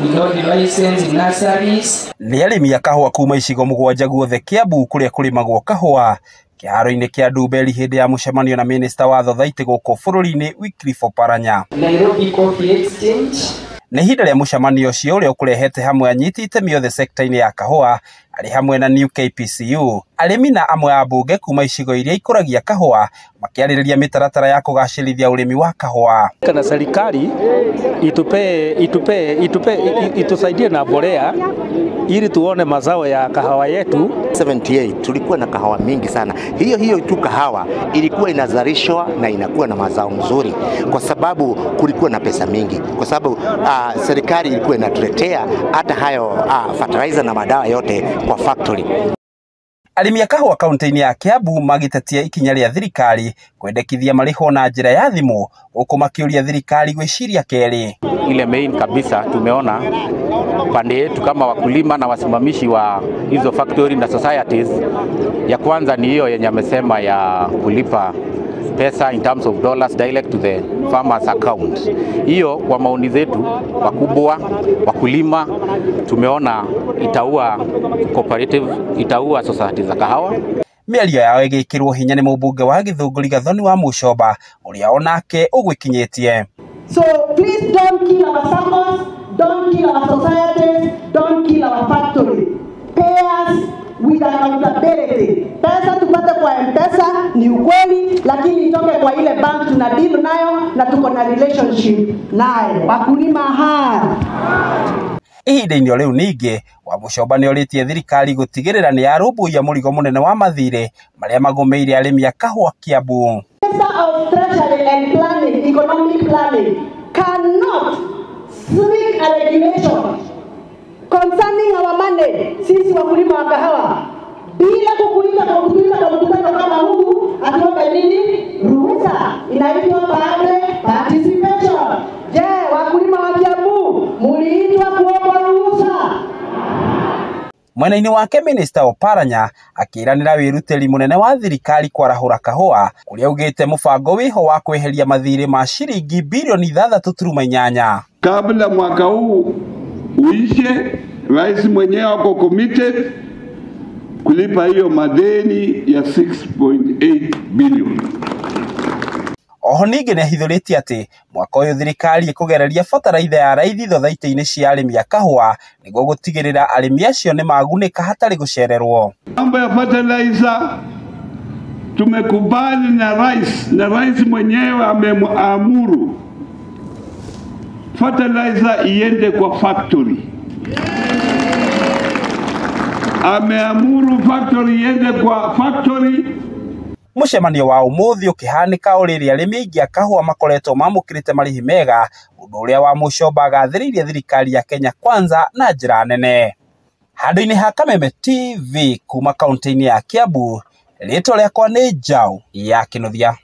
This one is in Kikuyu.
Without license nurseries. Nĩ arĩmi a kahũa kuma icigo mũgwanja guothe Kiambu kũrĩa kũrĩmagwo kahũa kĩharo-inĩ kĩa Ndumberi hĩndĩ ya mũcemanio na minista wa thothaitĩ gũkũ bũrũri-inĩ Wycliffe Oparanya. Nairobi Coffee Exchange. Nĩ ihinda rĩa mũcemanio ũcio ũrĩa ũkũrehete hamwe anyiti itemi othe sekta-inĩ ya kahũa arĩ hamwe na New KPCU, arĩmi na amwe a mbunge kuma icigo iria ikũragia kahũa makĩarĩrĩria mĩtaratara ya kũgacĩrithia ũrĩmi wa kahũa. Na serikali itupe itupe itupe itusaidie na mbolea ili tuone mazao ya kahawa yetu. 78 tulikuwa na kahawa mingi sana. Hiyo hiyo tu kahawa ilikuwa inazalishwa na inakuwa na mazao mzuri, kwa sababu kulikuwa na pesa mingi, kwa sababu serikali ilikuwa inatuletea hata hayo fertilizer na madawa yote kwa factory. Arĩmi a kahũa kaunti-inĩ ya Kiambu magĩtetia ikinya rĩa thirikari kwendekithia marĩhwo na njĩra ya thimũ gũkũ makĩũria thirikari gwĩciria kerĩ. Ile main kabisa tumeona pande yetu kama wakulima na wasimamishi wa hizo factory na societies, ya kwanza ni hiyo yenye amesema ya kulipa pesa in terms of dollars direct to the farmers account. Hiyo kwa maoni zetu wakubwa wakulima tumeona itaua cooperative, itaua society za kahawa. Mĩario yao ĩgĩkĩrwo hinya nĩ mũmbunge wa Gĩthũngũri Gathoni wa Mũcomba ũrĩa onake ũgwĩkinyĩtie. So please don't kill our SACCOs, don't kill our societies, don't kill our factory. Pay us with accountability. Pesa tupate kwa M-Pesa ni ukweli, lakini itoke kwa ile bank tuna deal nayo na tuko na relationship nayo. Wakulima hai. Ihinda-inĩ o rĩu ningĩ Wamuchomba nĩorĩtie thirikari gũtigĩrĩra nĩ yarũmbũiya mũrigo mũnene wa mathirĩ marĩa magũmĩire arĩmi a kahũa Kiambu. Minister of Treasury and Planning, Economic Planning, cannot sneak a regulation concerning our money, sisi wakulima wa kahawa, bila kukuita kwa kutuita kwa mkutano kama huu, atuombe nini? Ruhusa. Inaitwa public participation. Je, wakulima wa Kiambu muliitwa kuomba ruhusa? Mwena-inĩ wake Minista Oparanya akĩranĩra wĩrutĩri mũnene wa thirikari kwarahũra kahũa kũrĩa augĩte mũbango wĩho wa kweheria mathirĩ ma ciringi bilioni 6.8. Kabla mwaka huu uishe, rais mwenyewe ako committed kulipa hiyo madeni ya 6.8 billion. Oho ningĩ nĩahithũrĩtie atĩ mwaka ũyũ thirikari ĩkũgereria bataraitha ya raithi thothaitĩ-inĩ cia arĩmi a kahũa nĩguo gũtigĩrĩra arĩmi acio nĩmagunĩka hatarĩ gũcererwo. Mambo ya fertilizer tumekubali na rais, na rais mwenyewe ameamuru fertilizer iende kwa factory. Ameamuru factory iende kwa factory. Mũcemanio wa ũmũthĩ ũkĩhanĩka o rĩrĩa arĩmi aingĩ a kahũa makoretwo mamũkĩrĩte marĩhi mega, ũndũ ũrĩa Wamuchomba agathĩrĩirie thirikari ya Kenya Kwanza na njĩra nene. Handũ-inĩ ha Kameme TV kuma kaunti-inĩ ya Kiambu, rĩtwa rĩakwa nĩ Njaũ ya Kĩnuthia.